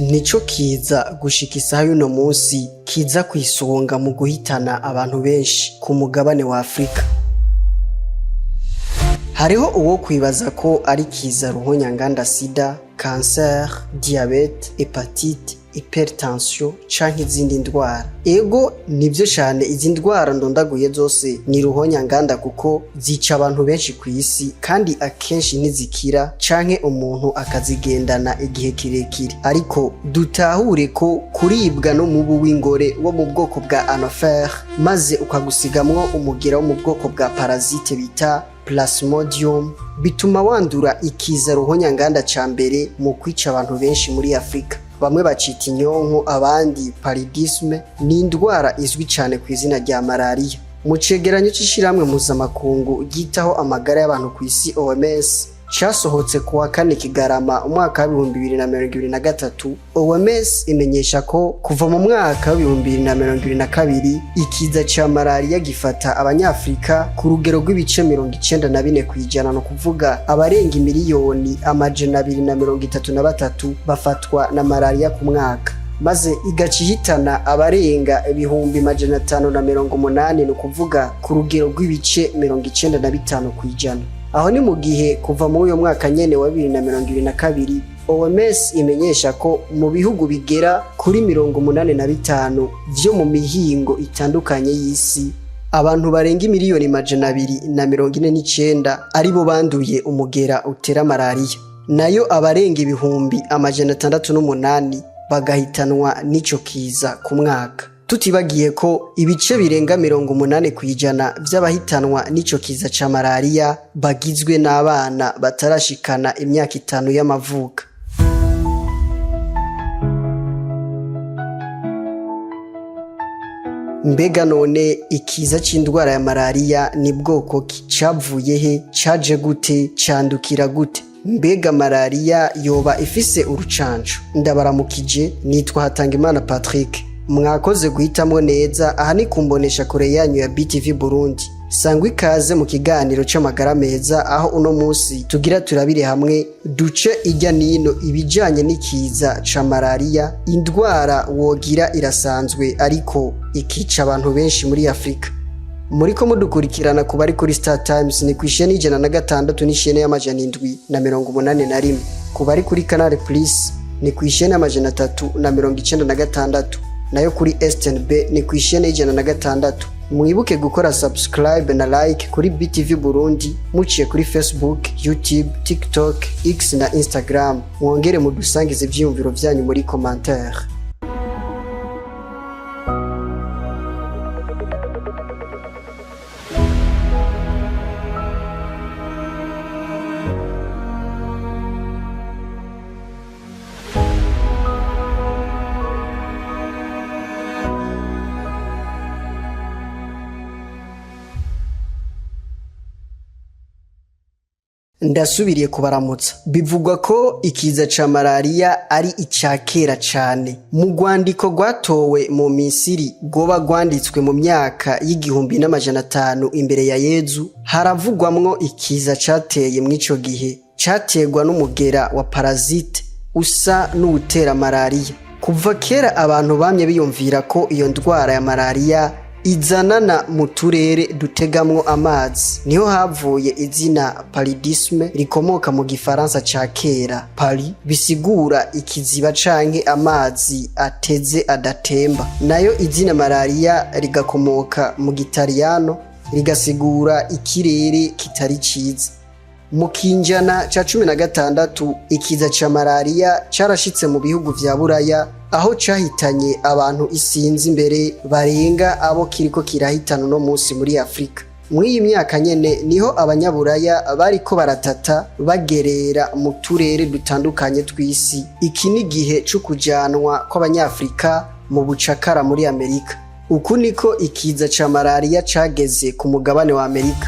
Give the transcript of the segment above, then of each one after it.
Nico kiza gushika isaha y'uno munsi kiza kw'isonga mu guhitana abantu benshi ku mugabane wa Afrika. Hariho uwo kwibaza ko ari kiza ruhonyanganda sida, cancer, diabète, hépatite, hypertension canke izindi ndwara. Ego, nivyo cane, izi ndwara ndondaguye zose ni ruhonyanganda kuko zica abantu benshi kw'isi kandi akenshi ntizikira canke umuntu akazigendana igihe kirekire. Ariko dutahure ko kuribwa n'umubu w'ingore wo mu bwoko bwa Anophele maze ukagusigamwo umugera wo mu bwoko bwa parasite bita Plasmodium bituma wandura ikiza ruhonyanganda ca mbere mu kwica abantu benshi muri Afrika. Bamwe bacita inyonko, abandi paludisme, ni indwara izwi cane ku izina rya malariya. Mu cegeranyo c'ishirahamwe mpuzamakungu ryitaho amagara y'abantu kw'isi OMS casohotse kuwa 4 Kigarama umwaka wa 2023, OMS imenyesha ko kuva mu mwaka wa 2022 ikiza ca malariya gifata abanyafrika ku rugero rw'ibice 94%, no kuvuga abarenga imiliyoni 233 bafatwa na malariya ku mwaka, maze igaca ihitana abarenga 580,000, ni ukuvuga ku rugero rw'ibice 95%. Aho ni mu gihe kuva muri uyo mwaka nyene wa 2022 OMS imenyesha ko mu bihugu bigera kuri 85 vyo mu mihingo itandukanye y'isi abantu barenga imiliyoni 249 aribo banduye umugera utera malariya, nayo abarenga 608,000 bagahitanwa n'ico kiza ku mwaka. Tutibagiye ko ibice birenga 80% vy'abahitanwa n'ico kiza ca malariya bagizwe n'abana batarashikana imyaka 5 y'amavuko. Mbega none ikiza c'indwara ya malariya ni bwoko ki? Cavuye he? Caje gute? Candukira gute? Mbega malariya yoba ifise urucanco? Ndabaramukije, nitwa Hatangimana Patrick. Mwakoze guhitamwo neza, aha ni kumbonesha kure yanyu ya BTV Burundi. Sangwa ikaze mu kiganiro c'amagara meza, aho uno munsi tugira turabire hamwe duce irya nino ibijanye n'ikiza ca malariya, indwara wogira irasanzwe ariko ikica abantu benshi muri Afrika. Muriko mudukurikirana ku bari kuri Star Times ni kw'isheni 106 n'isheni ya 781. Ku bari kuri Canal Plus ni kw'isheni 396, nayo kuri STNB ni kw'isheni 106. Mwibuke gukora subscribe na like kuri BTV Burundi muciye kuri Facebook, YouTube, TikTok, X na Instagram. Mwongere mudusangize ivyiyumviro vyanyu muri commentaire. Ndasubiriye kubaramutsa. Bivugwa ko ikiza ca malariya ari ica kera cane. Mu rwandiko rwatowe mu Misiri rwoba rwanditswe mu myaka y'1500 imbere ya Yezu, haravugwamwo ikiza cateye mw'ico gihe, caterwa n'umugera wa parasite usa n'uwutera malariya. Kuva kera abantu bamye biyumvira ko iyo ndwara ya malariya izanana mu turere dutegamwo amazi, niho havuye izina paludisme rikomoka mu gifaransa ca kera pali, bisigura ikiziba canke amazi ateze adatemba, nayo izina malariya rigakomoka mu gitaliyano rigasigura ikirere kitari ciza. Mu kinjana ca 16 ikiza ca malariya carashitse mu bihugu vya Buraya, aho cahitanye abantu isinzi imbere barenga abo kiriko kirahitana uno munsi muri Afrika. Mw'iyi myaka nyene niho abanyaburaya bariko baratata bagerera mu turere dutandukanye tw'isi. Iki ni igihe co kujanwa kw'abanyafrika mu bucakara muri Amerika. Uku niko ikiza ca malariya cageze ku mugabane wa Amerika.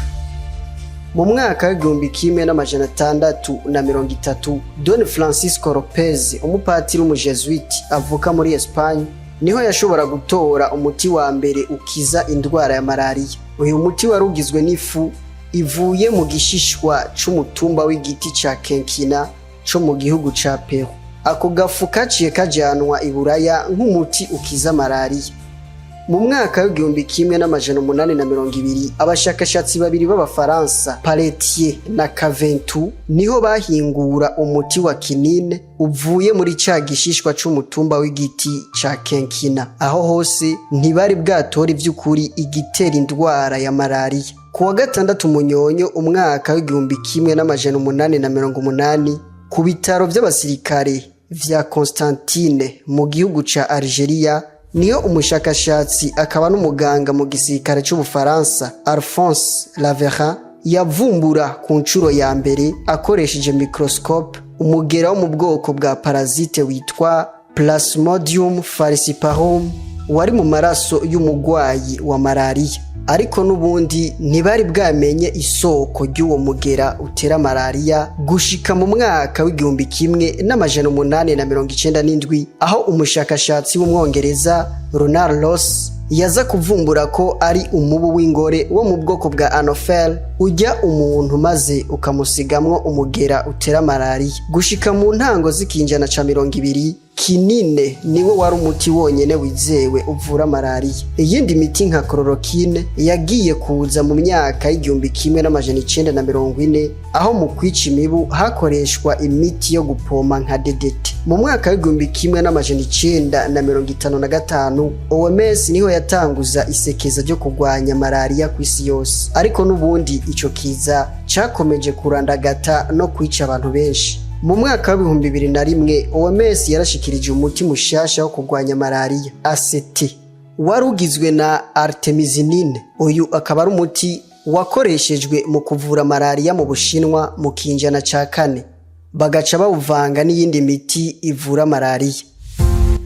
Mu mwaka wa 1630 Don Francisco Lopez, umupatiri w'umujesuiti avuka muri Espagne, niho yashobora gutora umuti wa mbere ukiza indwara ya malariya. Uyu muti wari ugizwe n'ifu ivuye mu gishishwa c'umutumba w'igiti ca kenkina co mu gihugu ca Peru. Ako gafu kaciye kajanwa i Buraya nk'umuti ukiza malariya. Mu mwaka w'1820, abashakashatsi babiri b'Abafaransa, Pelletier na Caventou, niho bahingura umuti wa kinine uvuye muri ca gishishwa c'umutumba w'igiti ca kenkina. Aho hose ntibari bwatora ivy'ukuri igitera indwara ya malariya. Ku wa 6 Munyonyo umwaka w'1880, ku bitaro vy'abasirikare vya Constantine mu gihugu ca Algeria, niyo umushakashatsi akaba n'umuganga mu gisirikare c'Ubufaransa Alphonse Laveran yavumbura ku nshuro ya mbere akoresheje microscope umugera wo mu bwoko bwa parasite witwa Plasmodium falciparum wari mu maraso y'umugwayi wa malariya. Ariko n'ubundi ntibari bwamenye isoko ry'uwo mugera utera malariya gushika mu mwaka w'1897, aho umushakashatsi w'Umwongereza Ronald Ross yaza kuvumbura ko ari umubu w'ingore wo mu bwoko bwa Anophele ujya umuntu maze ukamusigamwo umugera utera malariya. Gushika mu ntango z'ikinjana ca 20, kinine niwo wari umuti wonyene wizewe uvura malariya. Iyindi miti nka chloroquine yagiye kuza mu myaka y'1940, aho mu kwica imibu hakoreshwa imiti yo gupoma nka DDT. Mu mwaka w'1955, OMS niho yatanguza isekeza ryo kurwanya malariya ku isi yose, ariko n'ubundi ico kiza cakomeje kurandagata no kwica abantu benshi. Mu mwaka w'2001, OMS yarashikirije umuti mushasha wo kurwanya malariya, ACT, wari ugizwe na artemisinine. Uyu akaba ari umuti wakoreshejwe mu kuvura malariya mu Bushinwa mu kinjana ca kane, bagaca bawuvanga n'iyindi miti ivura malariya.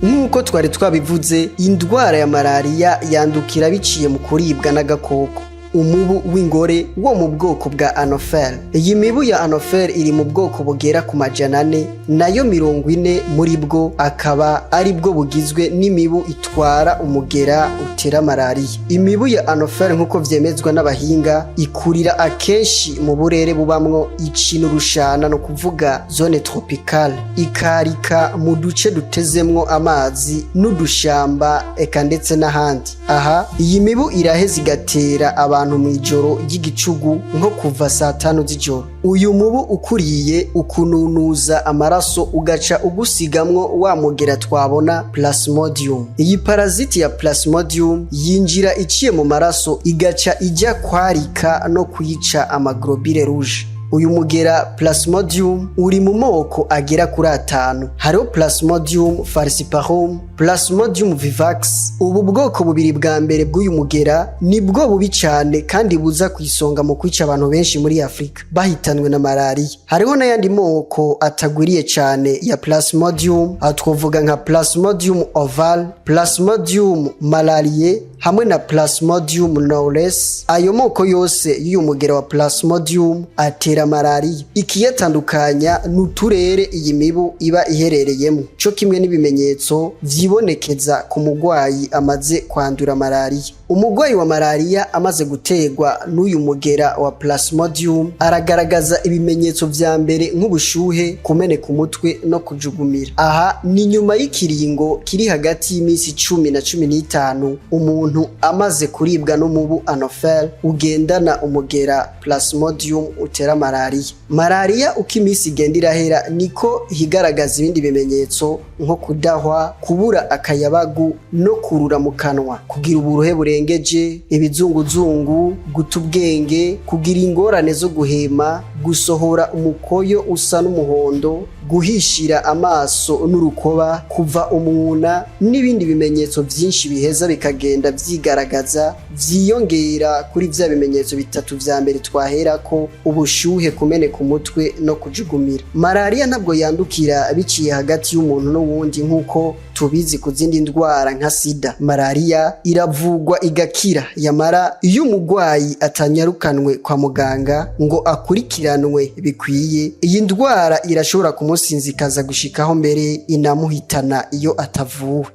Nk'uko twari twabivuze, indwara ya malariya yandukira biciye mu kuribwa n'agakoko, umubu w'ingore wo mu bwoko bwa Anophele. Iyi mibu ya Anophele iri mu bwoko bugera ku 400, nayo 40 muri bwo akaba ari bwo bugizwe n'imibu itwara umugera utera malariya. Imibu ya Anophele, nk'uko vyemezwa n'abahinga, ikurira akenshi mu burere bubamwo ici n'urushana, no kuvuga zone tropicale, ikarika mu duce dutezemwo amazi n'udushamba, eka ndetse n'ahandi. Aha iyi mibu iraheza igatera abantu mw'ijoro ry'igicugu, nko kuva saa 5 z'ijoro. Uyu mubu ukuriye ukununuza amaraso, ugaca ugusigamwo wa mugera twabona, Plasmodium. Iyi parasite ya Plasmodium yinjira iciye mu maraso, igaca ijya kwarika no kwica ama globules rouges. Uyu mugera Plasmodium uri mu moko agera kuri atanu. Hariho Plasmodium falciparum, Plasmodium vivax. Ubu bwoko bubiri bwa mbere bw'uyu mugera ni bwo bubi cyane kandi buza ku isonga mu kwica abantu benshi muri Afurika bahitanwe na malariya. Hariho n'ayandi moko atagwiriye cyane ya Plasmodium, aho twavuga nka Plasmodium ovale, Plasmodium malariae hamwe na Plasmodium knowlesi. Ayo moko yose y'uyu mugera wa Plasmodium atera malariya. Ikiyatandukanya ni uturere iyi mibu iba iherereyemo, co kimwe n'ibimenyetso vyibonekeza ku mugwayi amaze kwandura malariya. Umugwayi wa malariya amaze guterwa n'uyu mugera wa Plasmodium aragaragaza ibimenyetso vya mbere nk'ubushuhe, kumeneka umutwe no kujugumira. Aha ni nyuma y'ikiringo kiri hagati y'iminsi 10 na 15 umuntu amaze kuribwa n'umubu Anophele ugendana umugera Plasmodium utera malariya. Malariya uko iminsi igenda irahera niko higaragaza ibindi bimenyetso nko kudahwa, kubura akayabagu no kurura mu kanwa, kugira uburuhe burengeje, ibizunguzungu, guta ubwenge, kugira ingorane zo guhema, gusohora umukoyo usa n'umuhondo, guhishira amaso n'urukoba, kuva umwuna n'ibindi bimenyetso byinshi biheza bikagenda vyigaragaza, vyiyongera kuri vya bimenyetso bitatu vya mbere twaherako: ubushuhe, kumeneka umutwe no kujugumira. Malariya ntabwo yandukira biciye hagati y'umuntu n'uwundi nk'uko tubizi ku zindi ndwara nka sida. Malariya iravugwa igakira, yamara iyo umugwayi atanyarukanwe kwa muganga ngo akurikiranwe bikwiye, iyi ndwara irashobora kumusinzikaza gushikaho mbere inamuhitana iyo atavuwe.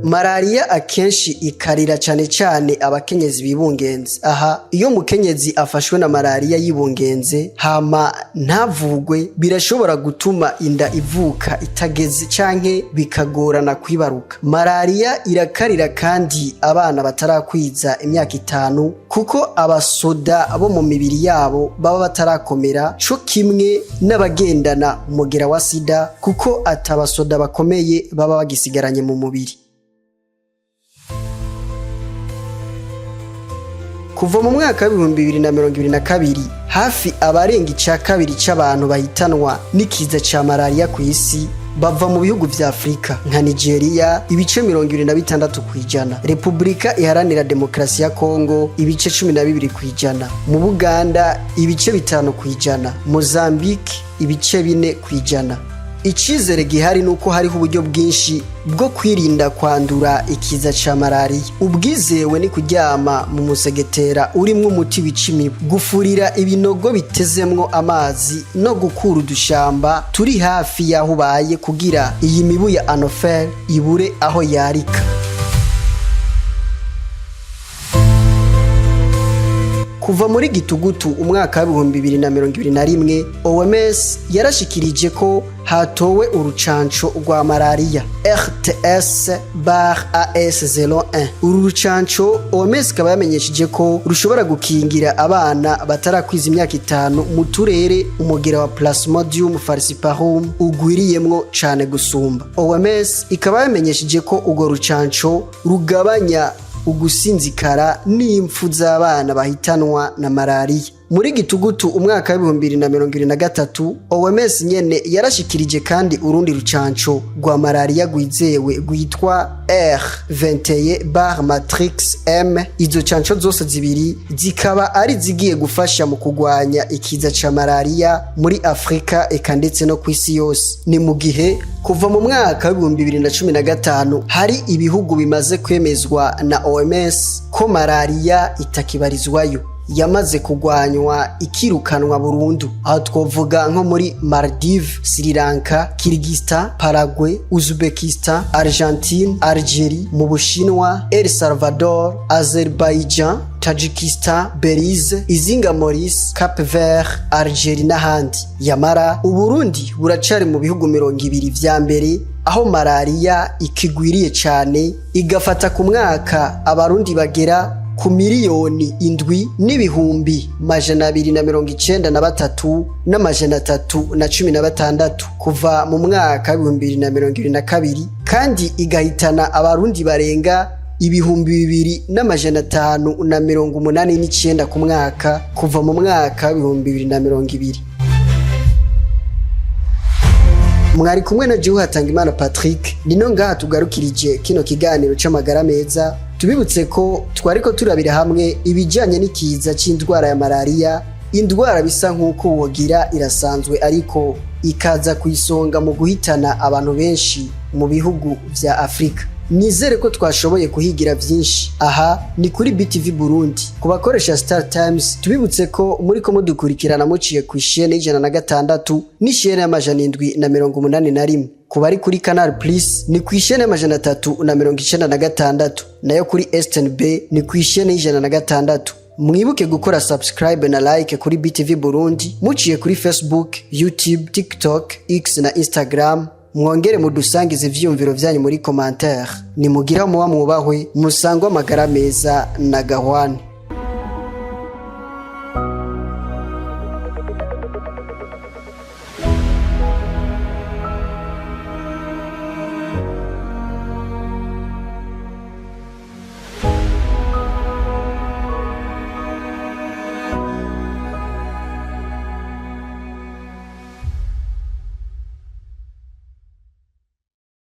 Malariya akenshi ikarira cane cane abakenyezi bibungenze. Aha iyo umukenyezi afashwe na malariya yibungenze hama ntavugwe, birashobora gutuma inda ivuka itageze canke bikagorana kwibaruka. Malariya irakarira kandi abana batarakwiza imyaka 5, kuko abasoda bo mu mibiri yabo baba batarakomera, co kimwe n'abagendana umugera wa sida, kuko atabasoda bakomeye baba bagisigaranye mu mubiri. Kuva mu mwaka w'2022, hafi abarenga ica kabiri c'abantu bahitanwa n'ikiza ca malariya ku isi bava mu bihugu vya Afrika, nka Nigeria ibice 26%, Repubulika Iharanira Demokarasi ya Kongo ibice 12%, mu Buganda ibice 5%, Mozambique ibice 4%. Icizere gihari nuko hariho uburyo bwinshi bwo kwirinda kwandura ikiza ca malariya. Ubwizewe ni kuryama mu musegetera urimwo umuti wica imibu, gufurira ibinogo bitezemwo amazi no gukura udushamba turi hafi y'aho ubaye kugira iyi mibu ya Anophele ibure aho yarika. Kuva muri gitugutu umwaka w'2021, OMS yarashikirije ko hatowe urucanco rwa malariya RTS/AS01. Uru rucanco OMS ikaba yamenyesheje ko rushobora gukingira abana batarakwiza imyaka 5 mu turere umugera wa Plasmodium falciparum ugwiriyemwo cane gusumba. OMS ikaba yamenyesheje ko urwo rucanco rugabanya ugusinzikara n'impfu z'abana bahitanwa na malariya. Muri gitugutu umwaka w'2023, OMS nyene yarashikirije kandi urundi rucanco rwa malariya rwizewe rwitwa R21 bar Matrix M. Izo canco zose zibiri zikaba ari zigiye gufasha mu kugwanya ikiza ca malariya muri Afrika eka ndetse no kw'isi yose. Ni mu gihe kuva mu mwaka w'2015 hari ibihugu bimaze kwemezwa na OMS ko malariya itakibarizwayo, yamaze kugwanywa ikirukanwa burundu. Aho twovuga nko muri Maldives, Sri Lanka, Kyrgyzstan, Paraguay, Uzbekistan, Argentine, Algeria, mu Bushinwa, El Salvador, Azerbaijan, Tajikistan, Belize, Izinga Maurice, Cape Vert, Algeria n'ahandi. Yamara Uburundi buracari mu bihugu 20 vya mbere aho malariya ikigwiriye cane, igafata ku mwaka abarundi bagera ku 7 293 316 kuva mu mwaka w'2022, kandi igahitana abarundi barenga 2589 ku mwaka kuva mu mwaka w'2020. Mwari kumwe na Jihu Hatangimana Patrick. Nino ngaha tugarukirije kino kiganiro c'amagara meza. Tubibutse ko twariko turabira hamwe ibijanye n'ikiza c'indwara ya malariya, indwara bisa nk'uko wogira irasanzwe ariko ikaza ku isonga mu guhitana abantu benshi mu bihugu vya Afrika. Nizere ko twashoboye kuhigira vyinshi. Aha ni kuri BTV Burundi. Ku bakoresha Star Times, tubibutse ko muri ko mudukurikirana muciye ku ishene 106 n'ishene 781. Ku bari kuri Canal Plus ni ku ishene 396, nayo kuri STNB ni ku ishene 106. Mwibuke gukora subscribe na like kuri BTV Burundi muciye kuri Facebook, YouTube, TikTok, X na Instagram. Mwongere mudusangize ivyiyumviro vyanyu muri commentaire. Nimugira muba mwubahwe, musangwe amagara meza na gahwane.